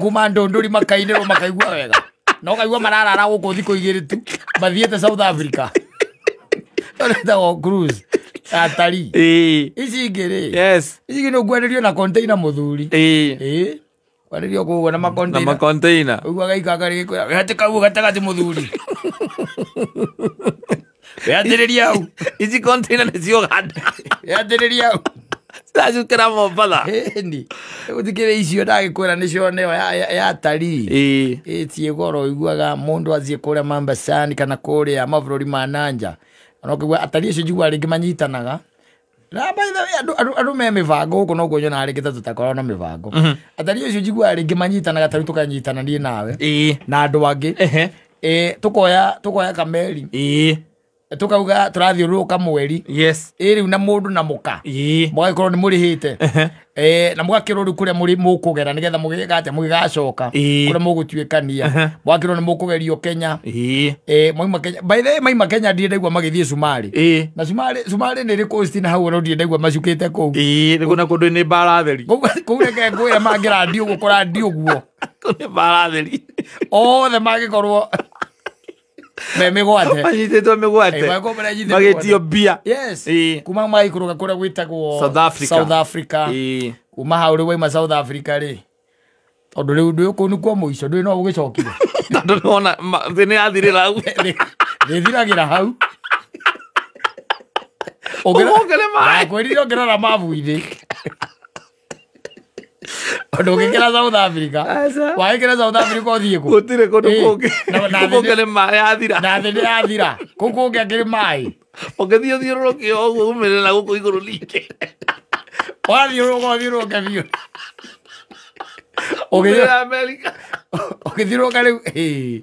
Kuma ndũndũri makainĩrwo makaigua wega na ũkaigua mararara gũkũ thikũ igĩrĩ tu mathiĩte South Africa. Ĩtagwo cruise atarii. Ici ingĩ rĩ, ici ingĩ nĩ ũkwenderio na container mũthuri. Ĩĩ, kwenderio kũguo na Na macontainer. macontainer. Ũiguaga ikanga rĩgĩkwĩra wĩhatĩka hau gatagatĩ mũthuri, wĩhatĩrĩria hau. Ici container nĩ cia Uganda. Wĩhatĩrĩria hau. Ciracukĩra Mombatha. Ĩni gũtikĩrĩ icio ndagĩkwĩra nĩcio nĩyo ya atarii. Ĩtiĩ goro ũiguaga mũndũ athiĩ kũrĩa Mombasani kana kũrĩa mabũrũri ma nanja ona ũkaigua atarii acio njiguaga rĩngĩ manyitanaga na by the way andũ me mĩbango gũkũ noguo nyonaga rĩngĩ ta tũtakoragwo na mĩbango. Atarii acio njiguaga rĩngĩ manyitanaga ta rĩu tũkanyitana niĩ nawe na andũ angĩ. Tũkoya kameri, tũkauga tũrathiũrũrũka mweri. Ĩ rĩu na mũndũ na mũka mũgagĩkorwo nĩ mũrĩhĩte na mũgakĩrwo rĩu kũrĩa mũrĩ mũkũgera nĩgetha mũgĩka atĩa mũgĩgacoka kũrĩa mũgũtuĩkania mũgakĩrwo nĩ mũkũgerio Kenya. Mwauma Kenya, by the way, maima Kenya ndirĩ ndaigua magĩthiĩ Cumarĩ. Na Cumarĩ nĩ ĩrĩ coast na hau, ona ndirĩ ndaigua macukĩte kũu. Ĩĩ, nĩ kuna kũndũ nĩ mbara theri. Kũu reke ngwĩre mangĩrandi ũguo kũrandi ũguo. Kũu nĩ mbara theri. Othe mangĩkorwo me mĩgwate. Manyitĩtwo mĩgwate. Mangĩkorwo maranyitĩtwo magĩtio mbia. Yes. Kuma magaikũrũka kũrĩa gwĩtagwo South Africa. South Africa. Kuma hau rĩu waima South Africa rĩ, tondũ rĩu ndũĩ kũu nĩkuo mũico, ndũĩ no ũgĩcokire. Tondũ nĩwona thĩ nĩ yathirĩra hau. Thĩthiragĩra hau. Ũgũkĩre maĩ. Ndakwĩrire ũngĩrora mabu-inĩ tondũ ũngĩkĩra South Africa. Aca. Wagĩkĩra South Africa ũthiĩ kũ? Gũtirĩ kũndũ kũngĩ. Na thĩ Kũu kũngĩ nĩ maĩ yathira. Na thĩ nĩ yathira, kũu kũngĩ akĩrĩ maĩ. Ũngĩthiĩ ũthiũrũrũke o ũguo umĩre na gũkũ igũrũ ningĩ. Wathiũrũrũka ũthiũrũrũke biũ. Umĩre America. Ũgĩthiũrũrũka rĩu ĩĩ,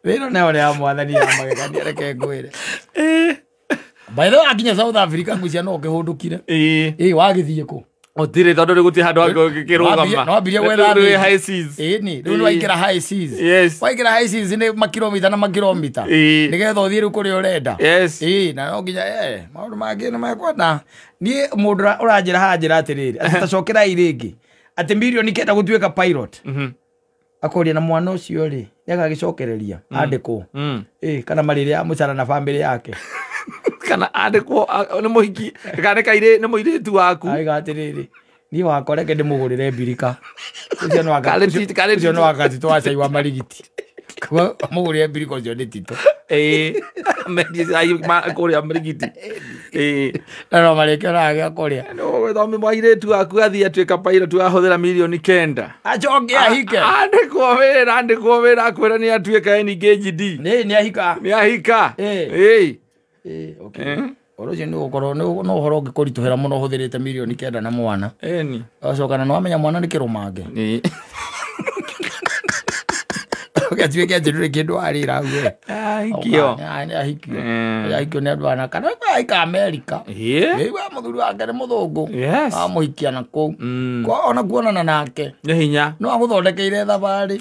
thĩ ĩno nayo nĩ ya mwathani ya magegania, reke ngwĩre. By the way, akinya South Africa ngwĩciria no ũkĩhũndũkire. Ĩĩ, wagĩthiĩ kũ? Gũtirĩ tondũ rĩu gũtirĩ handũ hangĩ ũngĩkĩrũgama. No wambirie gwetha Rĩu wĩ thĩ. high seas. Ĩni rĩu nĩ waingĩra high seas. Waingĩra high seas nĩ makilomita na makilomita nĩgetha ũthiĩ rĩu kũrĩa ũrenda. Ĩĩ, na no nginya maũndũ mangĩ nĩ mekwenda niĩ mũndũ ũranjĩra haha njĩra atĩrĩrĩ atĩ tacokerai rĩngĩ atĩ mirioni 9 gũtuĩka pilot. Akoria na mwana ũcio rĩ nĩagagĩcokereria andĩkwo. Ĩĩ, kana marĩrĩ ya mũcara na bamĩrĩ yake. Kana andĩkwo nĩ mũhiki kana nĩ kairĩ nĩ mũirĩtu waku. Aiga atĩrĩrĩ, niĩ wakwa reke ndĩmũgũrĩre mbirika ũcio nĩ Karĩ karĩ ũcio nĩ wakatitũ wa cai wa marigiti. Koguo mũgũrĩre mbirika ũcio nĩ tito. Ĩĩ, mendie cai kũrĩa Marigiti. Ĩĩ. Na no marĩkĩonaga gĩa kũrĩa. Thomi mũirĩtu waku athiĩ atuĩka pilot ahũthĩra mirioni 9. Acoke ahike. Andĩkwo wĩra akwĩra nĩ atuĩka engaged. Nĩ ahika. Nĩ ahika. Ĩĩ. Ĩĩ, okay. Ũhoro ũcio nĩ ũgũkorwo nĩ ũhoro ũngĩkũritũhĩra mũno ũhũthĩrĩte mirioni 9 na mwana. Ũgacoka na nĩwamenya mwana nĩ kĩrũmange. Ũgatuĩke atĩ ndũrĩ kĩndũ warĩra hau we. Ahikio. Nĩ ahikio. Ahikio nĩ andũ ana kana ahika Amerika. Ĩĩ, we mũthuri wake nĩ mũthũngũ. Amũhikia na kũu. Kwa ona kuonana nake Nĩ hinya. no agũthondekeire thabarĩ.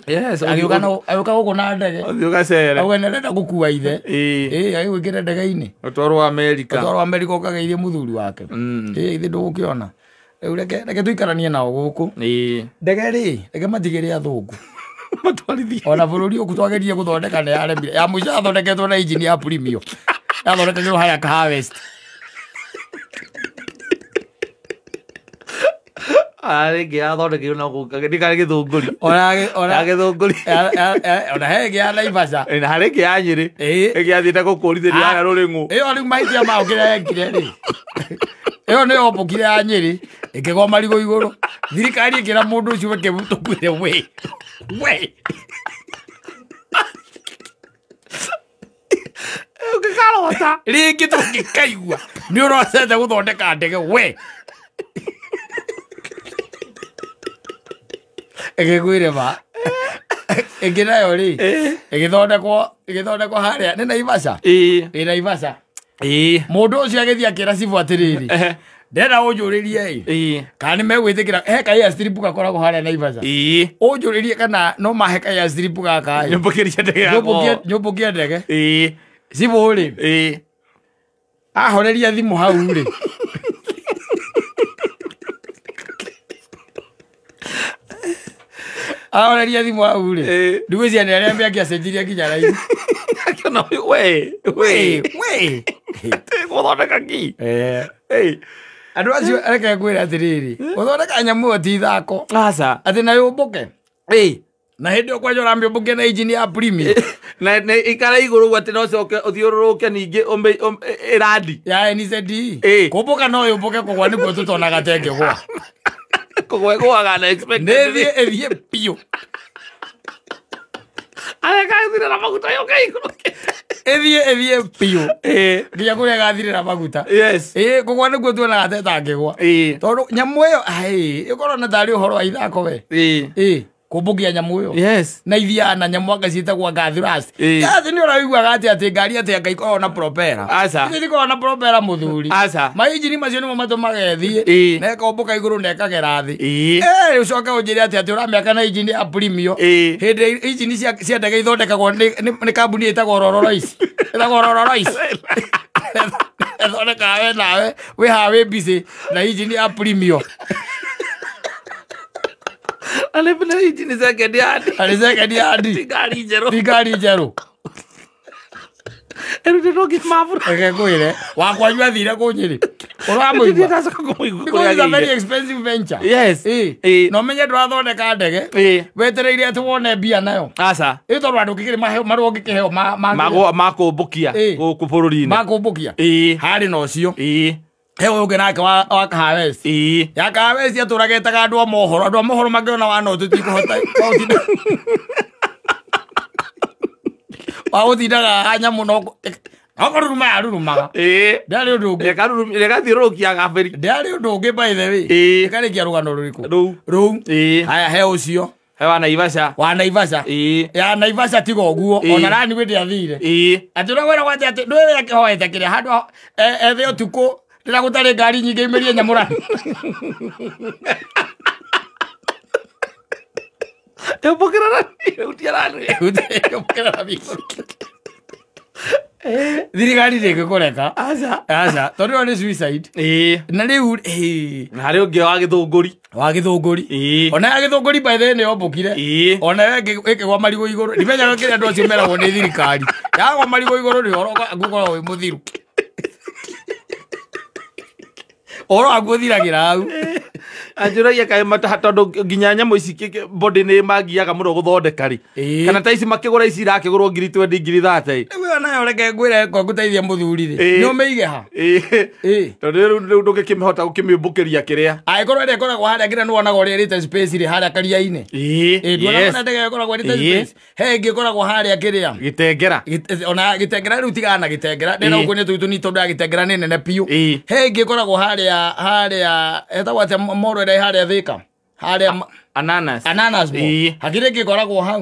Agĩũka gũkũ na ndege. Ũthiĩ ũgacere. Auga nĩarenda gũkua ithe. Ĩĩ, agĩgwĩkĩre ndege-inĩ. Ũtwarwo Amerika. Ũtwarwo Amerika ũkageithie mũthuri wake. Ĩĩ, ithe ndũgũkĩona rĩu reke tũikaranie nao gũkũ. Ndege rĩ, reke matigĩre athũngũ. Matwarithie. Ona bũrũri ũkũ twagerie gũthondeka nĩ yaremire. Ya mũico yathondeketwo na injini ya Premio, yathondekagĩrwo harĩa Kahawa West. Rĩngĩ yathondekeirwo na gũkũ nĩ karĩ Gĩthũngũri. Ona Ya Gĩthũngũri. Ona he ĩngĩ ya Naivasha. Na harĩ ĩngĩ ya Nyĩrĩ. Ĩĩ. Ĩngĩ yathiĩte gũkũrithĩria harĩa Rũrĩng'ũ. Ĩyo rĩu mahĩtia mao kĩrĩa yekire rĩ, ĩyo nĩ yombũkire ya Nyĩrĩ ĩkĩgwa marigũ igũrũ, thirikari ĩkĩra mũndũ ũcio weke tũkwĩre we we. Ũngĩkarota. Rĩngĩ tũngĩkaigua nĩ ũrocete gũthondeka ndege we ĩgĩkwĩre ma ĩngĩ nayo rĩ ĩgĩthondekwo harĩa nĩ Naivasha. Ĩ Naivasha. Mũndũ ũcio agĩthiĩ akĩra cibũ atĩrĩrĩ, ndĩrenda ũnjũrĩrie ĩ kana nĩ megwĩtĩkĩra he ka airstrip gakoragwo harĩa Naivasha. Ũnjũrĩrie kana no mahe ka airstrip gaka ĩ. Nyũmbũkĩria ndege yakwa. Nyũmbũkie ndege. Cibũ rĩ ahoreria thimũ hau rĩ. Ahoreria thimũ hau rĩ. Ndigwĩciria nĩ arĩa angĩacenjirie nginya raini. Akiona we we we. Gũthondeka ki. Andũ acio reke ngwĩre atĩrĩrĩ, gũthondeka nyamũ ĩyo ti ithako. Aca. Atĩ na yũmbũke. Na hĩndĩ ĩyo kwanja ũramĩũmbũkia na injini ya premium. Na ikara igũrũ ũguo atĩ no ũcoke ũthiũrũrũke ningĩ ĩrandi. Ya NZD. Kũmbũka no yũmbũke kũgwa nĩguo tũtonaga ta ĩngĩgwa. Kũgwa ĩgũaga na expected. Nĩ ĩthiĩ ĩthiĩ biũ. Areka ĩthire na maguta yoke igũrũ. Ĩthiĩ ĩthiĩ biũ. Nginya kũrĩa ĩgathirĩra maguta. Yes. Kũgwa nĩguo tuonaga ta ĩtangĩgwa. Tondũ nyamũ ĩyo ĩkorwo na tarĩ ũhoro wa ithako we. Kũmbũkia nyamũ ĩyo. Yes. Na ithiaga na nyamũ anga ciĩtagwo gathrust. Gathi nĩ ũraiguaga atĩ atĩ ngari atĩ anga ikoragwo na propeller. Aca. Ithe itikoragwo na propeller mũthuri. Aca. Mainjini macio nĩmo matũmaga ĩthiĩ. Na ĩkombũka igũrũ na ĩkagera thĩ. Ũcoke ũnjĩre atĩ atĩ ũramĩaka na injini ya premium. Hĩndĩ injini cia ndege ithondekagwo nĩ kambuni ĩtagwo Rolls Royce. Ĩtagwo Rolls Royce. Ĩthondekaga we nawe wĩ haha wĩ busy na injini ya premium. Alipenda injini second hand. Ari second hand. Ti ngari njerũ. Ti ngari njerũ. Ĩrutĩtwo kĩmabũrũ. Reke ngwĩre, wakwanyu athire kũ Nyĩrĩ? Ũramũigua? Ndĩracoka kũmũigua Because kũrĩa it's a very agĩire. expensive venture. Yes. Na ũmenye ndũrathondeka ndege. Wetereire atĩ wone mbia nayo. Aca. Tondũ andũ kĩkĩrĩ marũa ũngĩkĩheo makũmbũkia gũkũ bũrũri-inĩ. Makũmbũkia. Harĩ na ũcio. He ũyũ ũngĩ nake wa Kahawa West. Ya Kahawa West atũraga etaga andũ a mohoro. Andũ a mohoro mangĩona wana tũtikũhota. Wa gũtindaga haha nyamũ no kũruruma yarurumaga. Ndĩarĩ ũndũ ũngĩ. Ĩgathiũrũrũkia gaberi. Ndĩarĩ ũndũ ũngĩ by the way. Ĩkarĩkia rũgano rũrĩkũ? Rũu. Rũu. Haya he ũcio. He wa Naivasha. Wa Naivasha. Ya Naivasha tiga ũguo. Ona rani wĩ ndĩathire. Atĩ ũrĩa kwanja atĩ ndũĩ akĩhoete kĩrĩa handũ ethe ũtukũ rĩrĩa gũtarĩ ngari nyingĩ imĩrie nyamũrani. Yũmbũkĩra rami, ĩhutia rami. Yũmbũkĩra rami. Thirikari ndĩngĩkũreka. Aca. Aca. Tondũ ĩyo nĩ suicide. Na rĩu Na harĩ ũngĩ wa Gĩthũngũri. Wa Gĩthũngũri. Ona ya Gĩthũngũri by the way nĩ yombũkire. Ona yo ĩkĩgwa marigũ igũrũ. Ndimenyaga kĩrĩa andũ acio meragwo nĩ thirikari. Yagwa marigũ igũrũ nĩ ũhoro ũkoragwo wĩ mũthiru. Ũhoro waku ũthiragĩra hau. Anjũragia kaĩ tondũ nginya nyamũ ici body nĩ mangiaga mũno gũthondeka rĩ. Kana ta ici makĩgũra ici irakĩgũrwo ngiri 20 ngiri 30. Rĩu ĩyo nayo reke ngwĩre kwa ngũteithia mũthuri rĩ. Nĩ ũmĩige ha? Tondũ rĩu ndũngĩkĩmĩhota gũkĩmĩũmbũkĩria kĩrĩa. Angĩkorwo ĩrĩa ĩkoragwo harĩa nginya nĩwonaga ũrĩa ĩrĩte space rĩ harĩa karia-inĩ. Nduonaga ona ndege ĩkoragwo ĩrĩte space. He ĩngĩ ĩkoragwo harĩa kĩrĩa. Gĩtengera. Ona gĩtengera rĩu tigana na gĩtengera. Ndĩna gũkũ nĩ tũu tũnini tondũ ya gĩtengera nĩ nene biũ. He ĩngĩ ĩkoragwo harĩa harĩa ĩtagwo atĩa moro ĩrĩa harĩa Thika. Harĩa Ananas. Ananas mo. Hakiri ĩngĩ ĩkoragwo hau.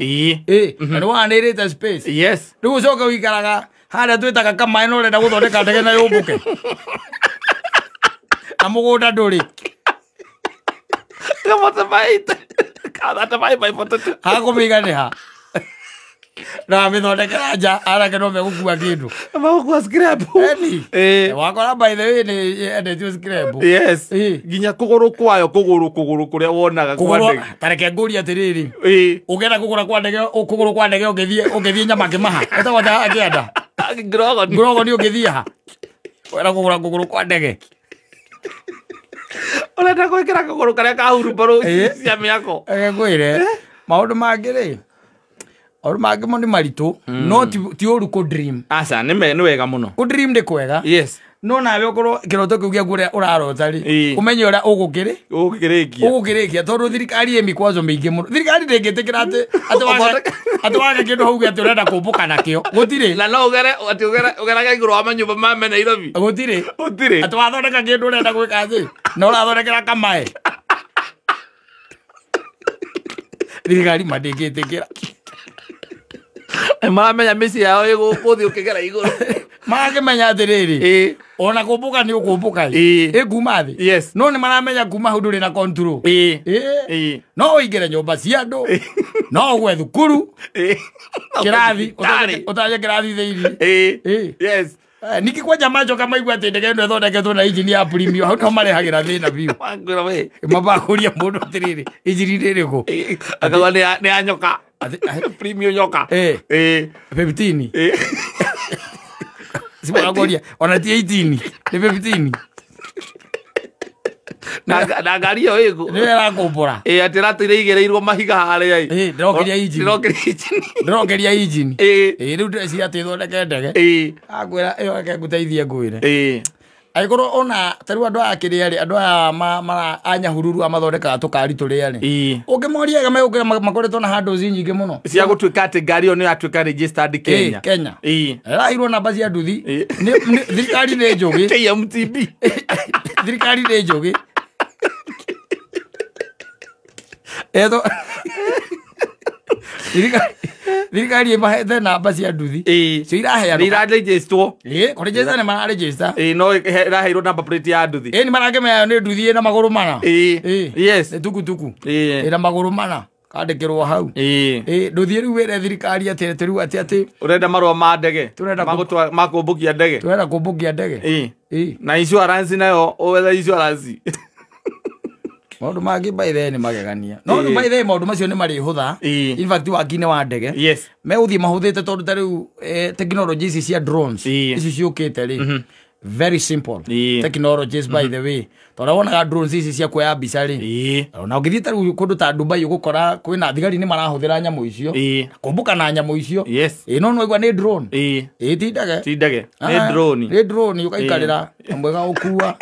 Na nĩwona nĩ ĩrĩte space. Yes. Rĩu ũcoke ũikaraga harĩa twĩtaga kamaĩ na ũrenda gũthondeka ndege na yũmbũke. Na mũgũnda ndũrĩ. Hakũmĩiga nĩ ha? Na amĩthondekera nja anake no megũkua kĩndũ. Magũkua scrap. Eni. Wakora by the way nĩ endetio scrap. Yes. Nginya kũgũrũ kwayo kũgũrũ kũrĩa wonaga kwa ndege. Ta reke ngũrie atĩrĩrĩ. Ũngĩenda kũgũra kwa ndege kũgũrũ kwa ndege ũngĩthiĩ nyama kĩmaha. Ĩtagwo ta akĩenda. Ngirogoni. Ngirogoni ũngĩthiĩ ha? Wenda kũgũra kũgũrũ kwa ndege. Ũrenda gwĩkĩra kũgũrũ karĩa ka hurumbarũ cia mĩako. Reke ngwĩre maũndũ mangĩ rĩ. Maũndũ mangĩ mo nĩ maritũ no ti ũru kũ dream. Aca nĩ wega mũno. Kũ dream nĩ kwega. Yes. No nawe ũkorwo kĩroto kĩu gĩaku ũrĩa ũrarota rĩ ũmenye ũrĩa ũgũkĩrĩ ũgũkĩrĩkia. Ũgũkĩrĩkia tondũ thirikari ĩ mikwazo mĩingĩ mũno. Thirikari ndĩngĩtĩkĩra atĩ wage kĩndũ hau atĩ ũrenda kũmbũka nakĩo. Gũtirĩ. Na no ũgere atĩ ũgerage igũrũ wa manyũmba ma Nairobi. Gũtirĩ. Gũtirĩ. Atĩ wathondeka kĩndũ ũrenda gwĩka atĩ na ũrathondekera kamaĩ. Thirikari ma ndĩngĩtĩkĩra. Maramenya mĩciĩ yao ĩgũkũ thĩ ũkĩgera igũrũ. Marakĩmenya atĩrĩrĩ ona kũmbũka nĩ ũkũmbũka ĩ kuma thĩ. Yes. No nĩ maramenya kuma hau ndũrĩ na control. No ũingĩre nyũmba cia andũ. No ũgwe thukuru. Kĩrathi ũtanye kĩrathi thĩinĩ. Yes. Ningĩ kwanja macoka maigua atĩ ndege ĩno ĩthondeketwo na injini ya premium hau nĩho marehagĩra thĩna biũ. Wangwĩra we. Mabakũria mũndũ atĩrĩrĩ, injini nĩ ĩrĩkũ? Akauga nĩ ya nyoka. Premium nyoka. 15. Simwakũria ona ti 18 nĩ 15. Na ngari ĩyo ĩkũ? Nĩyo ĩrakũmbũra. Atĩ ratũire igĩrĩirwo mahiga harĩa. Ndĩrokeria injini. Ndĩrokeria injini. Rĩu ndĩreciria atĩ ĩthondeke ndege. Akwĩra ĩyo reke ngũteithie ngwĩre. Angĩkorwo ona ta rĩu andũ aya kĩrĩa rĩ, andũ aya a Nyahururu amathondekaga tũkari tũrĩa rĩ, ũngĩmoria wega megũkĩra makoretwo na handles nyingĩ mũno cia gũtuĩka atĩ ngari ĩyo nĩ yatuĩka registered Kenya. Kenya. Ĩraheirwo namba cia nduthi. Thirikari nĩ njũgĩ. KMTB. Thirikari nĩ njũgĩ. Etho thirikari ĩmahete namba cia nduthi. Cio iraheanwo. Iraregisterwo. Kũregister nĩ mararegister. No ĩraheirwo number plate ya nduthi. Nĩ marakĩmenya nĩ nduthi ĩna magũrũ mana. Yes. Nĩ tukutuku. Ĩna magũrũ mana. Kandĩkĩrwo hau. Ndũthiĩ rĩu wĩre thirikari atĩ rĩu atĩ ũrenda marũa ma ndege. Ma kũmbũkia ndege. Tũrenda kũmbũkia ndege. Na insurance nayo wetha insurance. Maũndũ mangĩ by the way nĩ magegania. No by the way maũndũ macio nĩ marĩhũtha. In fact waki-inĩ wa ndege. Yes. Megũthiĩ mahũthĩte tondũ ta rĩu technology ici cia drones ici ciũkĩte rĩ. Very simple technologies by the way. Tondũ wonaga drones ici cia kuoya mbica rĩ. Ona ũngĩthiĩ ta rĩu kũndũ ta Dubai ũgũkora kwĩna thigari nĩ marahũthĩra nyamũ icio. Kũmbũka na nyamũ icio. Yes. No nĩwaigua nĩ drone. Ti ndege. Ti ndege. Nĩ drone. Nĩ drone ũgaikarĩra nyamũ ĩgagũkua.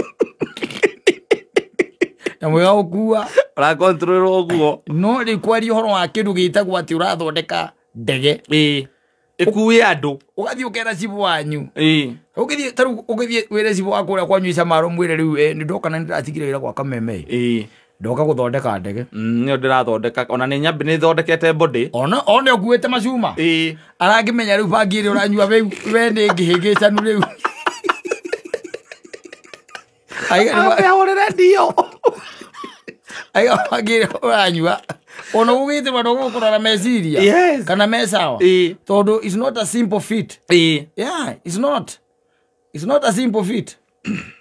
Nyamũ ĩgagũkua. Ũrakontrol ũguo. No rĩu kwaria ũhoro wa kĩndũ gĩtagwo atĩ ũrathondeka ndege. Ĩkue andũ. Ũgathiĩ ũkera cibũ wanyu. Ũgĩthiĩ ta rĩu ũgĩthiĩ wĩre cibũ wa kũrĩa kwanyu Icamaro mwĩre rĩu nĩ ndoka na nĩ ndĩratigire wĩra gwa Kameme. Ndoka gũthondeka ndege. Nĩyo ndĩrathondeka ona nĩ nyambi nĩ thondekete body. Ona ũkuĩte macuma. Arangĩmenya rĩu bangi ĩrĩa ũranyua we nĩ ngĩhĩngĩcanu rĩu. Ahũrĩre ndio. Aiga bangi ĩrĩa ũranyua. Ona ũgĩte bado ũgũkũrora meciria. Yes. Kana me sawa. Tondũ it's not a simple fit. Yeah, it's not. It's not a simple fit.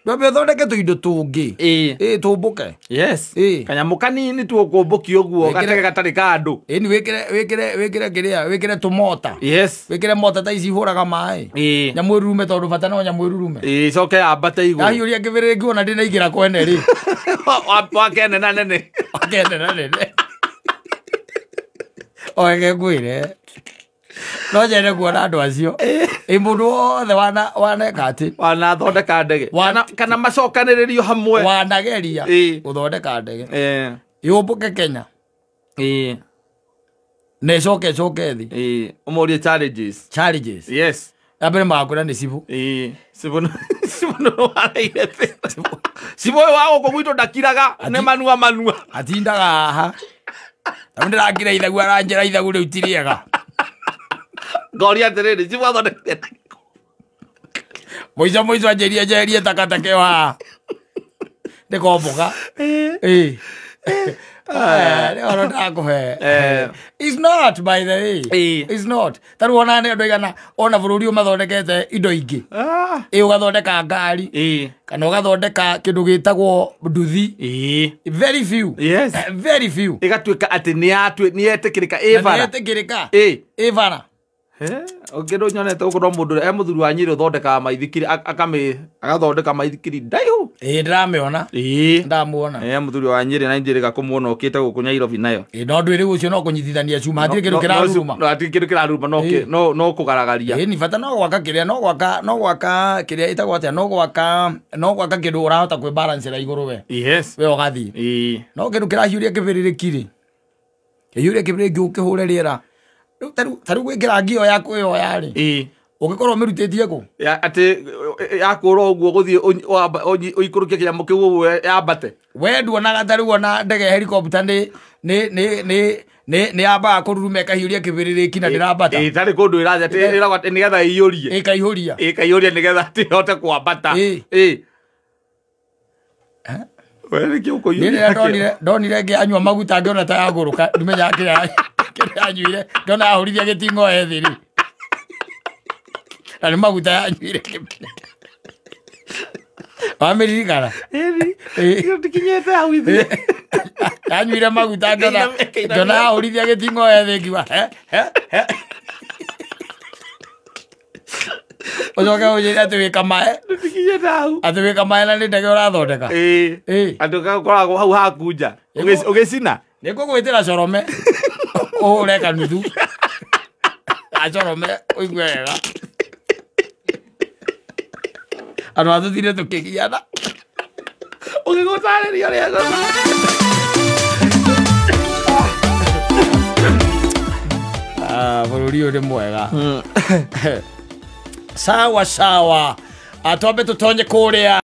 Ndwambe ũthondeke tũindo tũngĩ. Tũmbũke. Yes. Kanyamũ kanini tu ũkũmbũkia ũguo gatege gatarĩ ka andũ. Nĩ wĩkĩre kĩrĩa, wĩkĩre tũmota. Yes. Wĩkĩre mota ta ici ihũraga maĩ. Nyamũ ĩrurume tondũ bata no nyamũ ĩrurume. Ĩcoke yambate igũrũ. Ndahiũria kĩbĩrĩrĩki ona ndĩnaingĩra kwene rĩ. Wakene na nene. Wakene na nene. Oke ngwĩre. No nyende kuona andũ acio. Mũndũ wothe waneka atĩ. Wanathondeka ndege. Kana macokanĩrĩrio hamwe. Wanageria gũthondeka ndege. Yũmbũke Kenya. Na ĩcoke ĩcoke thĩ. Ũmũrie challenges. Challenges. Yes. Ya mbere magakwĩra nĩ cibũ. Cibũ nĩ wareire thĩna. Cibũ ũyũ wa gũkũ gwitũ ndakiraga nĩ manua manua. Atindaga haha. Tarĩu ndĩrakira ithagu aranjĩra ithagu rĩu ti rĩega. Ngoria atĩrĩrĩ, cibũ athondekete. Mũico mũico anjĩrie njeherie takataka ĩyo haha. Ndĩkombũka. Nĩ ũhoro ndakũhe. It's not by the way. It's not. Ta rĩu ona nĩ andũ aigana ona bũrũri ũyũ mathondekete indo ingĩ. Ũgathondeka ngari. Kana ũgathondeka kĩndũ gĩtagwo nduthi. Very few. Yes. Very few. Ĩgatuĩka atĩ nĩ yetĩkĩrĩka ĩ bara. Nĩ yetĩkĩrĩka. Ĩ bara. Ũngĩ nyonete gũkũ no mũndũ mũthuri wa Nyĩrĩ ũthondekaga maithikiri agathondeka maithikiri ndaihu. Ndĩramĩona. Ndamuona. Mũthuri wa Nyĩrĩ na njĩrĩga kũmuona ũkĩte gũkũ Nairobi nayo. No ndwĩrĩ ũcio no kũnyitithania cuma hatirĩ kĩndũ kĩraruruma. No hatirĩ kĩndũ kĩraruruma no kũgaragaria. Ni bata no gwaka kĩrĩa no gwaka kĩrĩa ĩtagwo atĩa no gwaka kĩndũ ũrahota kwĩbalancĩra igũrũ we. Yes. We ũgathiĩ. No kĩndũ kĩrahiũria kĩbĩrĩrĩki rĩ. Kĩhiũria kĩbĩrĩrĩki ũkĩhũre rĩera. Ta rĩu gwĩkĩra ngio ya kwĩyoya rĩ. Ũngĩkorwo ũmĩrutĩtie kũ? Atĩ yakũra ũguo gũthiĩ ũikũrũkie kĩnyamũ kĩu ũguo yambate. We nduonaga ta rĩu ona ndege helicopter nĩ yambaga kũruruma ĩkahiũria kĩbĩrĩrĩki na ndĩrambata. Tarĩ kũndũ ĩrathiĩ atĩ ĩragwo atĩ nĩgetha ĩiyũrie. Ĩkaihũria. Ĩkaihũria nĩgetha atĩ ĩhote kwambata. We nĩkĩ ũkũiyũria? Niĩ ndonire ngĩanyua maguta ngĩona ta yagũrũka ndimenyaga kĩrĩa anyuire ndona ahũrithia gĩting'oe thĩ rĩ. Na nĩ maguta yanyuire wamĩririkana. Ĩni ndikinyĩte hau ithuĩ. Yanyuire maguta ngĩona ngĩona yahũrithia gĩting'oe thĩ ngiuga he he he. Ũcoke ũnjĩre atĩ wĩ kamae. Ndikinyĩte hau. Atĩ wĩ kamae na nĩ ndege ũrathondeka. Ĩĩ. Andũ gakoragwo hau haku nja. Ũgĩcina. Nĩ ngũgwĩtĩra corome ũhũre kanuthu. Acorome ũigue wega. Andũ atũtire tũkĩgiana. Ũgĩgũtarĩria ũrĩa Bũrũri ũyũ nĩ mwega. Sawa sawa. Twambe tũtonye kũrĩa.